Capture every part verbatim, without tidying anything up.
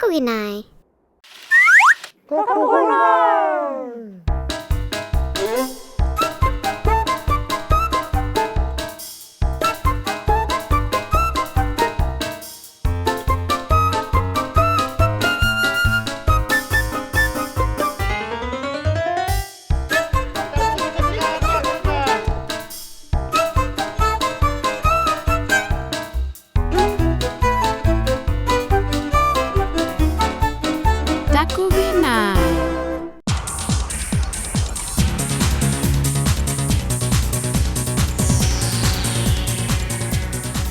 ᑕᑯᒋᓇᐃ. ᑕᑯᒋᓇᐃ.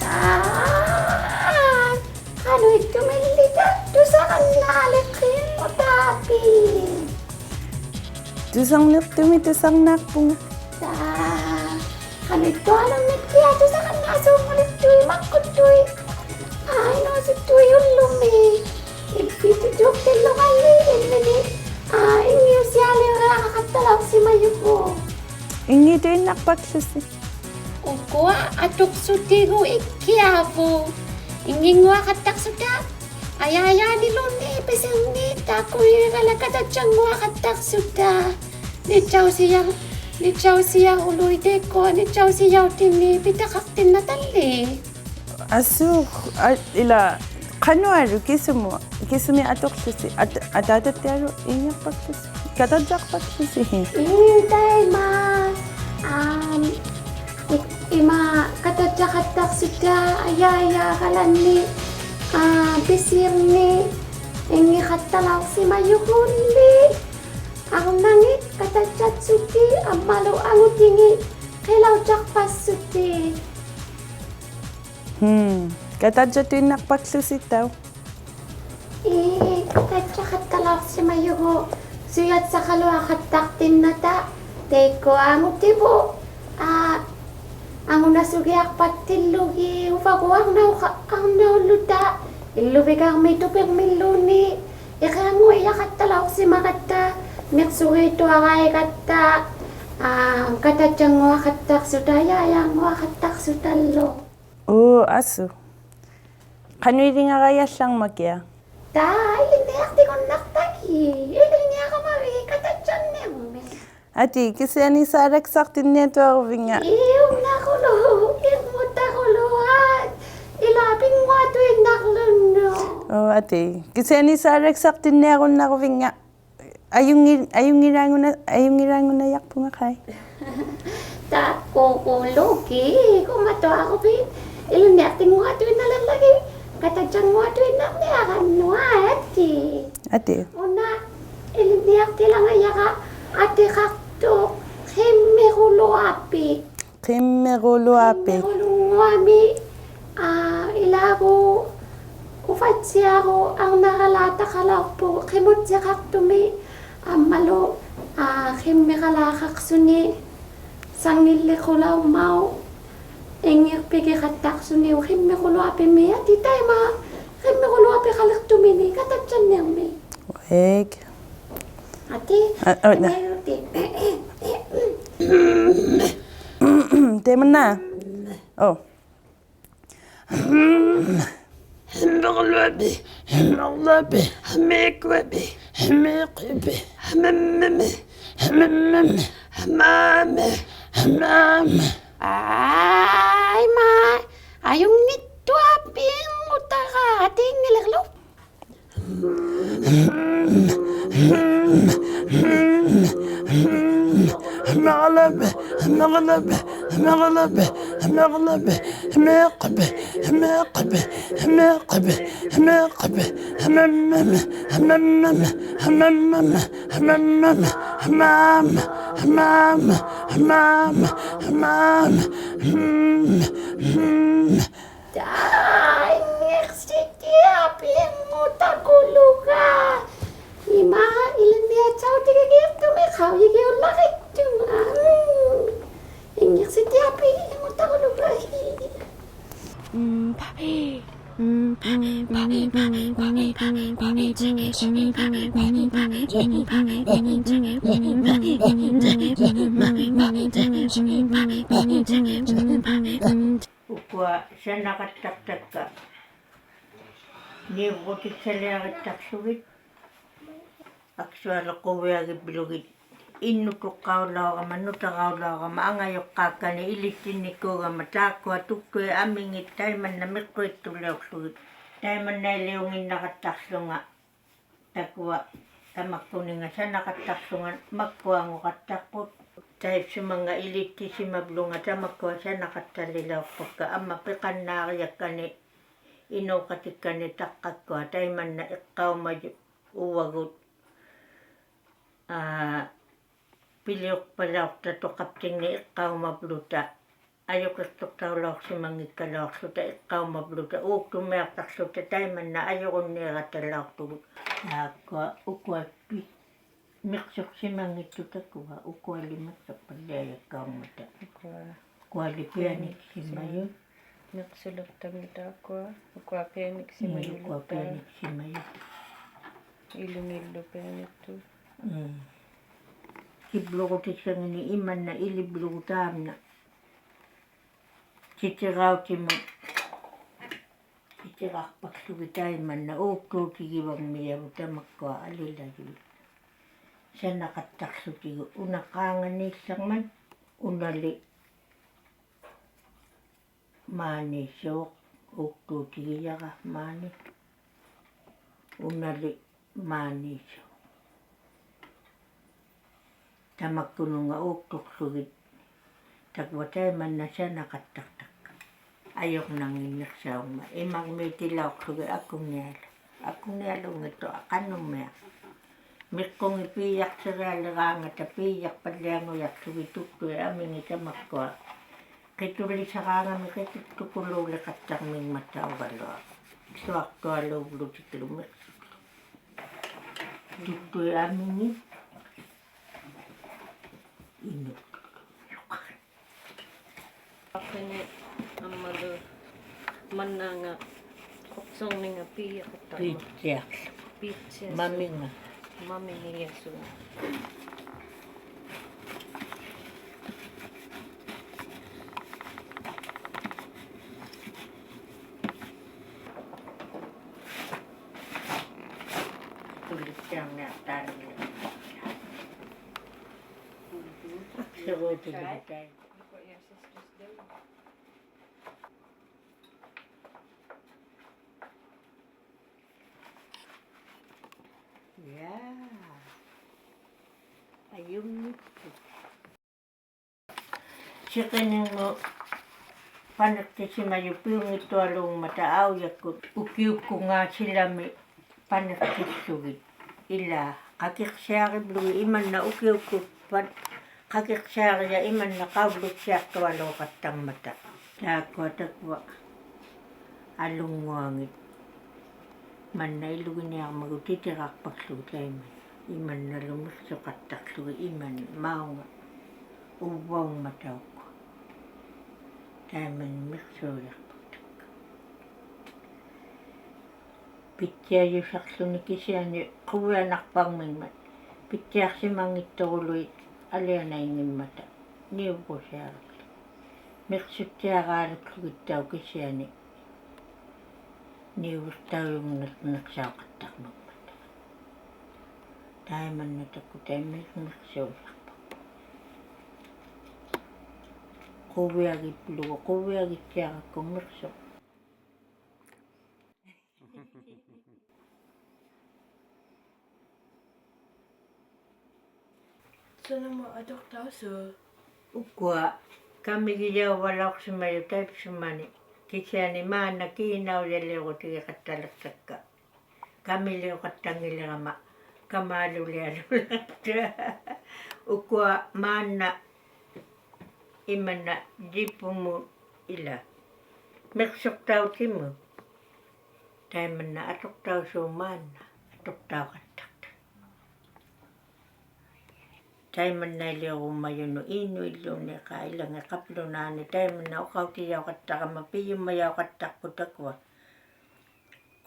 ᐋ, ᖃᓄᐃᑦᑐᒥᓪᓕᑕ ᑐᓴᕋᓐᓇᓕᖅᑭᑦ ᐅᑕᐱ. ᑐᓴᕐᓂᖅᑐᒥ ᑐᓴᕐᓇᖅᐳᖓ. ᑕ, ᖃᓄᐃᑦᑐᐊᓗᒻᒥᒃᑭᐊᖅ ᑐᓴᕋᓐᓇᓲᖑᓕᖅᑐᐃᑦ ᒪᒃᑯᖅᑐᐃᑦ. ᐋ, ᐃᓅᓯᑐᐃᑦ ᐅᓪᓗᒥ. ᐃᕝᕕᑦᑐᑐᖅᑎᓪᓗᖓᓕ ᐃᓕᓐᓂ. ᐋ, ᐃᙱᐅᓯᐊᓕᐅᕆᐊᖃᑦᑕᓚᐅᖅᓯᒪᔪᒍᑦ. ᐃᙱᑐᐃᓐᓇᖅᐸᒃᖢᓯ. ᐅᑯᐊ ᐊᑐᖅᓱᑎᒍ ᐃᒃᑭᐊᕗᑦ. ᐃᙱᙳᐊᖃᑦᑕᖅᓱᑕ. ᐊᔭᔮᓂᓘᓐᓃᑦ ᐱᓯᕐᓂᒃ ᑕᑯᐃᒐᓚᒃ ᑲᑕᔾᔭᙳᐊᖃᑦᑕᖅᓱᑕ. ᓂᔾᔭᐅᓯᔭᕐ-, ᓂᔾᔭᐅᓯᔭᕈᓗᐃᑦ ᑕᐃᒃᑯᐊ ᓂᔾᔭᐅᓯᔭᐅᑎᓂᒃ ᐱᑕᖃᖅᑎᓐᓇᑕᓕ. ᐊᓱ, ᐊ, ᐃᓛ, ᖃᓄᐊᓗᒃ ᑭᓱᒧ-, ᑭᓱᒥᒃ ᐊᑐᖅᖢᓯ, ᐊᑦ-, ᐊᑖᑕᑦᑎᐊᓗᒃ ᐃᙱᖅᐸᒃᖢᓯ, ᑲᑕᔾᔭᖅᐸᒃᖢᓯ. ᐄ, ᑕᐃᒪ, ᐊᒻ, ᐃ-, ᐃᒫᒃ ᑲᑕᔾᔭᖃᑦᑕᖅᓱᑕ, ᐊᔭᔮᒐᓚᓐᓂᒃ, ᐋ, ᐱᓯᕐᓂᒃ, ᐃᙱᖃᑦᑕᓚᐅᖅᓯᒪᔪᒍᓪᓕ, ᐊᕐᓇᖏᑦ ᑲᑕᔾᔭᑦᓱᑎᒃ, ᐊᒻᒪᓗ ᐊᖑᑎᖏᑦ, ᕿᓚᐅᔾᔭᖅᐸᔅᓱᑎᒃ. ᒻᒻ, ᑲᑕᔾᔭᑐᐃᓐᓇᖅᐸᒃᖢᓯᑦᑕᐅᖅ. ᐄ, ᑲᑕᔾᔭᖃᑦᑕᓚᐅᖅᓯᒪᔪᒍᑦ, ᓱᔭᑦᓴᖃᓗᐊᖃᑦᑕᖅᑎᓐᓇᑕ, ᑕᐃᒃᑯᐊ ᐊᖑᑎᕗᑦ, ᐋ, ᐊᖑᓇᓱᒋᐊᖅᐸᑦᑎᓪᓗᒋᑦ, ᐅᕙᒍᑦ ᐊᕐᓇᐅᖃ-, ᐊᕐᓇᐅᓪᓗᑕ, ᐃᓪᓗᕕᒐᕐᒥ ᑐᐱᕐᒥᓪᓘᓐᓃᑦ, ᐃᕿᐊᙳᐃᔭᖃᑦᑕᓚᐅᖅᓯᒪᒐᑦᑕ, ᒥᖅᓱᕇᑐᐊᕋᐃᒐᑦᑕ, ᐋ, ᑲᑕᔾᔭᙳᐊᖃᑦᑕᖅᓱᑕ, ᐊᔭᔮᙳᐊᖃᑦᑕᖅᓱᑕᓗ. ᐆ, ᐊᓱ. ᖃᓄᐃᓕᖓᒐᔭᓪᓚᕐᒪᑭᐊᖅ? ᑕ, ᐃᓕᓐᓂᐊᖅᑎᒍᓐᓇᖅᑕᒋᑦ, ᐃᓕᓐᓂᐊᕋᒪᕖᑦ ᑲᑕᔾᔭᕐᓂᕐᒥᒃ? ᐊᑏ, ᑭᓯᐊᓂ ᓵᓚᒃᓴᖅᑎᓐᓂᐊᑐᐊᕈᕕᙵ. ᐃᐅᓐᓇᑯᓗᒃ, ᐃᕐᖑᑕᑯᓗᒃ, ᐋ, ᐃᓛ ᐱᙳᐊᑐᐃᓐᓇᕐᓗᓄᒃ. ᐆ, ᐊᑏ, ᑭᓯᐊᓂ ᓵᓚᒃᓴᖅᑎᓐᓂᐊᕈᓐᓇᕈᕕᙵ. ᐊᔪᙱ-, ᐊᔪᙱᓛᖑᓇ-, ᐊᔪᙱᓛᖑᓇᔭᖅᐳᖓᖃᐃ. ᑕᑯᑯᓗᑭ, ᑯᒪᑐᐊᕈᐱᑦ, ᐃᓕᓐᓂᐊᖅᑎᙳᐊᑐᐃᓐᓇᓕᕐᓚᒋᑦ, ᑲᑕᔾᔭᙳᐊᑐᐃᓐᓇᓕᕐᓚᒋᑦ, ᐊᑏ. ᐊᑏ. ᐅᓇ, ᐃᓕᓐᓂᐊᖅᑎᓚᖓᔭᕋ, ᐊᑎᖃᖅᑐᖅ, ᕿᒻᒥᑯᓗᐊᐱᒃ. ᕿᒻᒥᑯᓗᐊᐱᒃ. ᕿᒻᒥᑯᓗᐊᒥᒃ, ᐋ, ᐃᓛᒎᖅ, ᐅᕙᑦᓯᐊᕈ, ᐊᕐᓇᕋᓛᑦ ᑕᖃᓚᐅᖅᐳᖅ, ᕿᒧᑦᓯᖃᖅᑐᒥᒃ, ᐊᒻᒪᓗ, ᐋ, ᕿᒻᒥᖃᓛᖃᖅᓱᓂ, ᓴᙱᓪᓕᑯᓚᐅᕐᒪᐅᖅ, ᐃᙱᖅᐱᒋᖃᑦᑕᖅᓱᓂᐅᒃ ᕿᒻᒥᑯᓗᐊᐱᒥᒃ, ᐊᑏ ᑕᐃᒪ, ᕿᒻᒥᑯᓗᐊᐱᖃᓕᖅᑐᒥᓂᒃ, ᑲᑕᔾᔭᕐᓂᕐᒥᒃ. ᐅᐊᐃᒃ. ᐊᑏ, ᐊ, ᐊ, ᓇ. ᐊᒻᒪᔪᑎ. ᑕᐃᒪᓐᓇ. ᐆ. ᕿᒻᒥᑯᓗᐊᐱᒃ, ᕿᒻᒥᑯᓗᐊᐱᒃ, ᕿᒻᒥᑯᐊᐱᒃ, ᕿᒻᒥᑯᐊᐱᒃ, ᕿᒻᒥᑯᐊᐱᒃ, ᕿᒻᒥᑯᐊᐱᒃ, ᕿᒻᒥᑯᐊᐱᒃ, ᕿᒻᒥᑯᐊᐱᒃ, ᕿᒻᒥᑯᐊᐱᒃ. ᐊᐃ ᒪ, ᐊᔪᙱᑦᑐᐊᐱᒃ ᐅᑕᕋ, ᐊᑏ ᐃᙱᓕᕐᓗᒃ. ᑕᐃᙱᖅᓯᑎᐊᐱᒃ ᖑᑕᑯᓗᒐ. ᐃᒫᒃ ᐃᓕᓐᓂᐊᑦᓴᐅᑎᒋᒋᑦᑐᒥᒃ ᖃᐅᔨᒋᐅᓪᓚᕆᑦᑐᖓ. ᒻᒻ. ᐃᙱᖅᓯᑎᐊᐱᒃ ᖑᑕᑯᓗᒐ. ᒻᒻ, ᐸᐱ. ᒻᒻ, ᐸᐱ, ᐸᐱ, ᐸᐱ, ᐸᐱ, ᐸᐱ. ᐅᑯᐊ ᓴᓇᖃᑦᑕᖅᑕᒃᑲ. ᓂᐅᕈᑎᒃᓴᓕᐊᕆᑦᑕᖅᖢᒋᑦ. ᐊᒃᓱᐊᓗᒃ ᖁᕕᐊᒋᑉᓗᒋᑦ. ᐃᓄᑐᖅᑲᐅᓚᐅᕋᒪ, ᓄᑕᕋᐅᓚᐅᕋᒪ, ᐊᖓᔪᖅᑳᒃᑲᓐᓂᖅ ᐃᓕᑦᑎᓐᓂᒃᑰᒐᒪ, ᑖᒃᑯᐊ ᑐᒃᑐᐃᑦ ᐊᒥᖏᑦ ᑕᐃᒪᓐᓇ ᒥᖅᑯᐃᑦᑐᓕᐅᖅᖢᒋᑦ. ᑕᐃᒪᓐᓇᐃᓕᐅᖏᓐᓇᕋᑦᑕᖅᖢᖓ ᑕᒃᑯᐊ ᑕᒪᒃᑯᓂᖓ ᓴᓇᖃᑦᑕᖅᖢᖓ ᒪᒃᑯᐊᖑᖃᑦᑕᖅᐳᑦ. ᑕᐃᑉᓱᒪᖓ ᐃᓕᑦᑎᓯᒪᑉᓗᖓ ᑕᒪᒃᑯᐊ ᓴᓇᖃᑦᑕᓕᓚᐅᖅᐸᒃᑲ ᐊᒻᒪ ᐱᖃᓐᓈᕆᔭᒃᑲᓐᓂᖅ ᐃᓅᖃᑎᒃᑲᓐᓂᖅ ᑕᖅᑲᒃᑯᐊ ᑕᐃᒪᓐᓇ ᐃᖅᑲᐅᒪᔪᑦ ᐅᕙᒍᑦ, ᐋ, ᐱᓕᐅᖅᐸᓚᐅᖅᑕᑐᖃᑉᑎᖕᓂᒃ ᐃᖅᑲᐅᒪᑉᓗᑕ ᐊᔪᕿᖅᑐᖅᑕᐅᓚᐅᖅᓯᒪᙱᒃᑲᓚᐅᖅᖢᑕ ᐃᖅᑲᐅᒪᑉᓗᑕ ᐆᒃᑐᒥᐊᖅᑕᖅᖢᑕ ᑕᐃᒪᓐᓇ ᐊᔪᕈᓐᓃᕋᑕᓚᐅᖅᑐᒍᑦ. ᑖᒃᑯᐊ ᐅᑯᐊ ᐱ-, ᒥᖅᓱᖅᓯᒪᙱᑦᑐᑦ ᑕᒃᑯᐊ, ᐅᑯᐊᓕ ᒥᖅᓱᖅᐸᓪᓕᐊᔭᒃᑲᐅᖕᒪᑕ. ᐅᑯᐊ. ᐅᑯᐊᓕ ᐱᐊᓂᒃᓯᒪᔪᑦ. ᒥᖅᓱᓕᖅᑕᖕᒥᑕ ᐅᑯᐊ, ᐅᑯᐊ ᐱᐊᓂᒃᓯᒪᔪᓪᓗᑕ. ᒻᒻ, ᐅᑯᐊ ᐱᐊᓂᒃᓯᒪᔪᑦ. ᐃᓗᖏᓪᓗ ᐱᐊᓂᒃᑐᑦ. ᒻᒻ. ᑭᑉᓗᒍᑎᒃᓴᖏᓐᓂ ᐃᒪᓐᓇ ᐃᓕᑉᓗᒍ ᑖᒻᓇ. ᑎᑎᕋᐅᑎᒧᑦ. ᑎᑎᕋᖅᐸᒃᖢᒋᑦ ᑕᐃᒪᓐᓇ ᐆᒃᑑᑎᒋᕙᖕᒥᔭᕗᑦ ᑕᒪᒃᑯᐊ ᐊᓕᓚᔪᐃᑦ. ᓴᓇᖃᑦᑕᖅᖢᑎᒍ ᐅᓇ ᖄᖓᓃᓪᓚᕐᒪᑦ, ᐅᓇᓕ ᒫᓃᓲᖅ, ᐆᒃᑑᑎᒋᔭᕋ ᒫᓂ, ᐅᓇᓕ ᒫᓃᓲᖅ. ᑕᒪᒃᑯᓄᖓ ᐆᒃᑐᖅᖢᒋᑦ. ᑕᒃᑯᐊ ᑕᐃᒪᓐᓇ ᓴᓇᖃᑦᑕᖅᑕᒃᑲ. ᐊᔪᕐᓇᙱᓐᓂᖅᓴᐅᖕᒪᑦ. ᐃᒪᕐᒦᑎᓚᐅᖅᖢᒋᑦ ᐊᑯᓂᐊᓗᒃ. ᐊᑯᓂᐊᓗᙱᑦᑐᖅ ᖃᓄᒻᒥᐊᖅ. ᒥᖅᑯᖏᑦ ᐲᔭᖅᓯᕆᐊᓕᕌᖓᑕ ᐲᔭᖅᐸᓪᓕᐊᖑᔭᖅᖢᒋᑦ ᑐᒃᑐᐃᑦ ᐊᒥᖏᑦ ᑕᒪᒃᑯᐊ. ᕿᑐᓕᓴᕌᖓᒥᒃ ᕿᑐᒃᑐᑯᓘᓕᖃᑦᑕᕐᒥᖕᒪᑕ ᐅᕙᓗᐊ. ᓱᐊᖅᑐᐊᓘᑉᓗᑎᒃᓗ ᒥᖅᓱᒃᖢ. ᑐᒃᑐᐃᑦ ᐊᒥᖏᑦ. ᐃᓄᒃᑐᓗᒃ. ᐊᖅᓱᓂ ᐊᒻᒪᓗ ᒪᓐᓇᖓ ᖁᖅᓱᕐᓂᖓ ᐲᔭᖃᑦᑕᕐᒪ. ᐱᑦᓯᐊᖅᖢᒃ. ᐱᑦᓯᐊᖅᓱᒃ. ᒪᒥᖓ. ᒪᒥᖓ ᐃᔭᓱᒃ. ᑐᓕᑦᑎᐊᕐᓂᐊᖅᑖᓗᒃ. ᐊᖅᓱᕈᑎᓗᒃ ᑕᐃ. ᔮ. ᐊᔪᙱᑦᑐᖅ. ᓯᕿᓂᕐᒧᑦ ᐸᓂᖅᑎᓯᒪᔪᑦ ᐱᐅᙱᑦᑐᐊᓘᖕᒪᑕ ᐊᐅᔭᒃᑯᑦ ᐅᑭᐅᒃᑯᖔᖅ ᓯᓚᒥ ᐸᓂᖅᑎᓪᓗᒋᑦ. ᐃᓛ ᖃᑭᖅᓯᐊᕆᑉᓗᒋᑦ ᐃᒪᓐᓇ ᐅᑭᐅᒃᑯᑦ ᐸ-, ᖃᑭᖅᓯᐊᕆᔭᖅ ᐃᒪᓐᓇ ᖃᐅᓪᓗᑦᓯᐊᖅᑐᐊᓘᖃᑦᑕᕐᒪᑕ. ᑖᒃᑯᐊ ᑕᒃᑯᐊ ᐊᓗᙳᐊᖏᑦ. ᒪᓐᓇ ᐃᓗᒋᓂᐊᕐᒪᒍ ᑎᑎᕋᖅᐸᒃᖢᒍ ᑕᐃᒪ. ᐃᒪᓐᓇᓗ ᒥᖅᓱᖃᑦᑕᖅᖢᒋᑦ ᐃᒪᓐᓇ ᒪᐅᖓ ᐅᕝᕙᐅᖕᒪᑕ ᐅᒃᑯᐊ. ᑕᐃᒪᓐᓇ ᒥᖅᓱᓕᐊᖅᐸᒃᑕᒃᑲ. ᐱᑦᑎᐊᔪᓴᖅᖢᓂ ᑭᓯᐊᓂ ᖁᕕᐊᓇᖅᐸᒻᒥᖕᒪᑦ. ᐱᑦᑎᐊᖅᓯᒪᙱᑦᑐᑯᓗᐃᑦ ᐊᓕᐊᓇᐃᙱᒻᒪᑕ. ᓂᐅᕈᓯᐊᕋᒃᖢ. ᒥᖅᓱᑦᑎᐊᕌᓗᒃᖢᒋᑦᑕᐅᖅ ᑭᓯᐊᓂ. ᓂᐅᕕᖅᑕᐅᔪᖕᓂᖅᓴᐅᖃᑦᑕᕐᒪᖕᒪᑕ. ᑕᐃᒪᓐᓇ ᑕᒃᑯᐊ ᑕᐃᒪ ᒥᖅᓱᓕᐊᖅᐸᒃᑯ. ᖁᕕᐊᒋᑉᓗᒍ, ᖁᕕᐊᒋᑦᑎᐊᕋᒃᑯ ᒥᖅᓱᖅ. ᓱᓇᒧᑦ ᐊᑐᖅᑕᐅᓲᖅ. ᐅᑯᐊ ᑲᒥᒋᔭᐅᕙᓚᐅᖅᓯᒪᔪᑦ ᑕᐃᑉᓱᒪᓂ. ᑭᓯᐊᓂ ᒫᓐᓇ ᑮᓇᐅᔭᓕᐅᕈᑎᒋᖃᑦᑕᓕᖅᑕᒃᑲ. ᑲᒥᓕᐅᖃᑦᑕᙱᓕᕋᒪ ᑲᒫᓗᓕᐊᓗᓕᖅᑕ. ᐅᑯᐊ ᒫᓐᓇ ᐃᒪᓐᓇ ᔩᑉᐳᒧᑦ ᐃᓛ. ᒥᖅᓱᖅᑕᐅᑎᒧᑦ. ᑕᐃᒪᓐᓇ ᐊᑐᖅᑕᐅᓲᖅ ᒫᓐᓇ. ᐊᑐᖅᑕᐅᖃᑦᑕᖅᑕ. ᑕᐃᒪᓐᓇᐃᓕᐅᕈᒪᔪᓄᑦ ᐃᓄᐃᓪᓘᓐᓃᑦ ᖃ ᐃᓚᖏᑦ ᖃᑉᓗᓈᓂ ᑕᐃᒪᓐᓇ ᐅᖃᐅᑎᔭᐅᖃᑦᑕᕋᒪ ᐱᔪᒪᔭᐅᖃᑦᑕᖅᐳᑦ ᑕᒃᑯᐊ.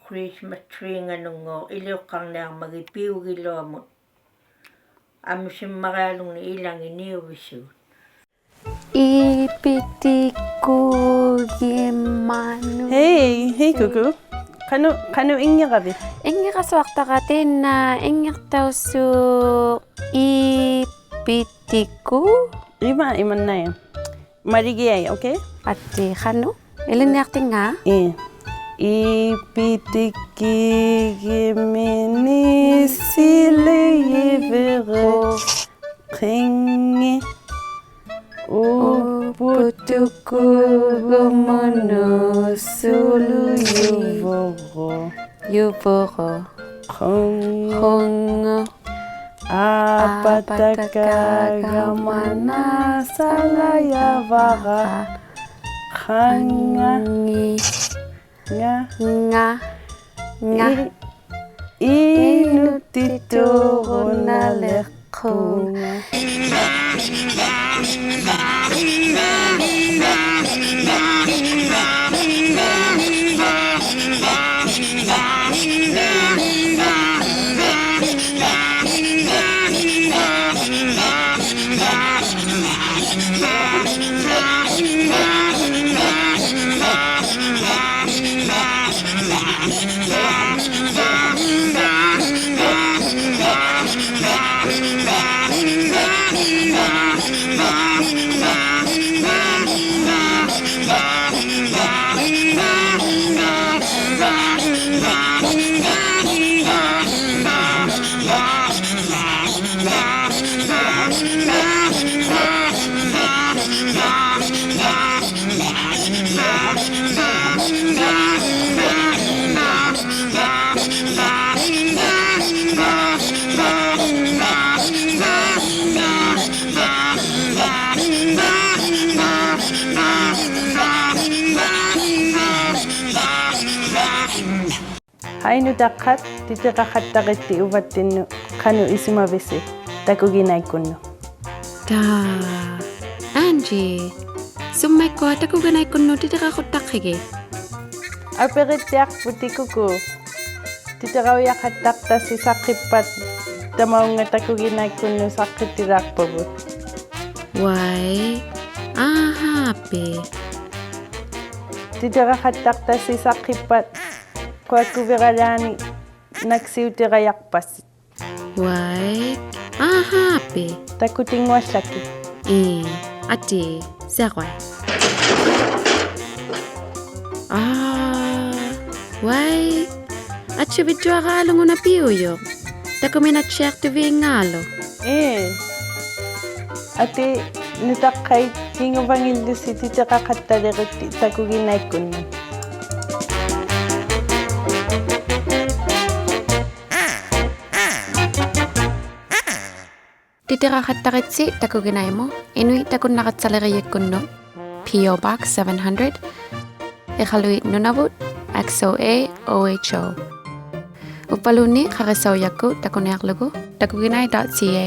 Christmas tree-ᖓᓄᙴᖅ ᐃᓕᐅᖅᑲᕐᓂᐊᕐᒪᒋᑦ ᐱᐅᒋᓗᐊᒧᑦ. ᐊᒥᓱᒻᒪᕆᐊᓗᖕᓂᒃ ᐃᓚᖏᑦ ᓂᐅᕕᓲᑦ. ᐃᐱᑎᑯᒋᒪᓄ. Hey, hey, Gugu. ᖃᓄᖅ, ᖃᓄᖅ ᐃᙱᕋᕕᑦ? ᐃᙱᕋᓱᐊᖅᑕᕋ ᑖᓐᓇ ᐃᙱᖅᑕᐅᓲᖅ ᐃᐱᑎᑯ. ᐃᒪ, ᐃᒪᓐᓇᐃ. ᒪᓕᒋᐊᖅ, okay? ᐊᑏ, ᖃᓄᖅ. ᐃᓕᓐᓂᐊᖅᑎᙵ? ᐄ. ᐃᐱᑎᑭ ᒋᒥᓂ ᓯᓕ ᐃᕕᕆ ᕿᖏ ᐅᐳᑐᑯ ᒍᒧᓄ ᓱᓗ ᔪᕗᕈ. ᔪᕗᕈ. ᖁᖑ. ᖁᖑ. ᐊᐸᑕᑲ ᒐᒪᓇ ᓴᓚ ᔭᕙᕋ. ᖃᖓ. ᖓ. ᖓ. ᖓ. ᐃ-, ᐃᓄᑎᑑᕈᓇᓕᖅᑯᖓ. ᕼᐊᐃ ᓄᑕᖅᑲᑦ, ᑎᑎᕋᖃᑦᑕᕆᑦᑎ ᐅᕙᑦᑎᓐᓄᑦ ᖃᓄᖅ ᐃᓱᒪᕕᓯ ᑕᑯᒋᓇᐃᒃᑯᓐᓄᑦ? ᑖ, Angie, ᓱᒻᒪᐃᒃᑯᐊ ᑕᑯᒋᓇᐃᒃᑯᓐᓄᑦ ᑎᑎᕋᖁᑦᑕᕿᒋᑦ? ᐊᐱᕆᑦᑎᐊᖅᐳᑎᑦ ᑯᑯ. ᑎᑎᕋᐅᔭᖃᑦᑕᖅᑕᓯ ᓴᖅᑭᑉᐸᑦ ᑕᒪᐅᖓ ᑕᑯᒋᓇᐃᒃᑯᓐᓄᑦ ᓴᖅᑭᑎᕋᖅᐸᕗᑦ. ᐅᐊᐃ, ᐊᕼᐊᐱ. ᑎᑎᕋᖃᑦᑕᖅᑕᓯ ᓴᖅᑭᑉᐸᑦ ᖁᐊᒃᑯᕕᕋᓛᓂ ᓇᒃᓯᐅᑎᕋᔭᖅᐸᓯ. ᐅᐊᐃ, ᐊᕼᐊᐱ. ᑕᑯᑎᙳᐊᓪᓚᒋᑦ. ᐄ, ᐊᑏ, ᓯᐊᕈᐊᐃ. ᐋ, ᐅᐊᐃ, ᐊᑦᓯᕕᑦᑐᐊᕌᓗᒃ ᐅᓇ ᐱᐅᔪᖅ. ᑕᑯᒥᓇᑦᓯᐊᖅᑐᕕᖔᓗᒃ. ᐄ. ᐊᑏ, ᓄᑕᖅᑲᐃᑦ, ᑭᖑᕙᖏᓪᓗᓯ ᑎᑎᕋᖃᑦᑕᓕᕆᑦᑎ ᑕᑯᒋᓇᐃᒃᑯᓐᓄᑦ. ᑎᑎᕋᖃᑦᑕᕆᑦᓯ ᑕᑯᒋᓇᐃᒧᑦ, ᐃᓄᐃᑦ ᑕᑯᓐᓇᕋᑦᓴᓕᕆᔨᒃᑯᓐᓄᑦ, P O Box seven hundred, ᐃᖃᓗᐃᑦ ᓄᓇᕗᑦ, X O A O H O. ᐅᕝᕙᓘᓐᓃᑦ ᖃᕆᓴᐅᔭᒃᑯᑦ ᑕᑯᓂᐊᕐᓗᒍ, takuginai dot C A.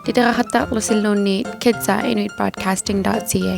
ᑎᑎᕋᖃᑦᑕᕐᓗᓯᓘᓐᓃᑦ kids at inuit broadcasting dot C A.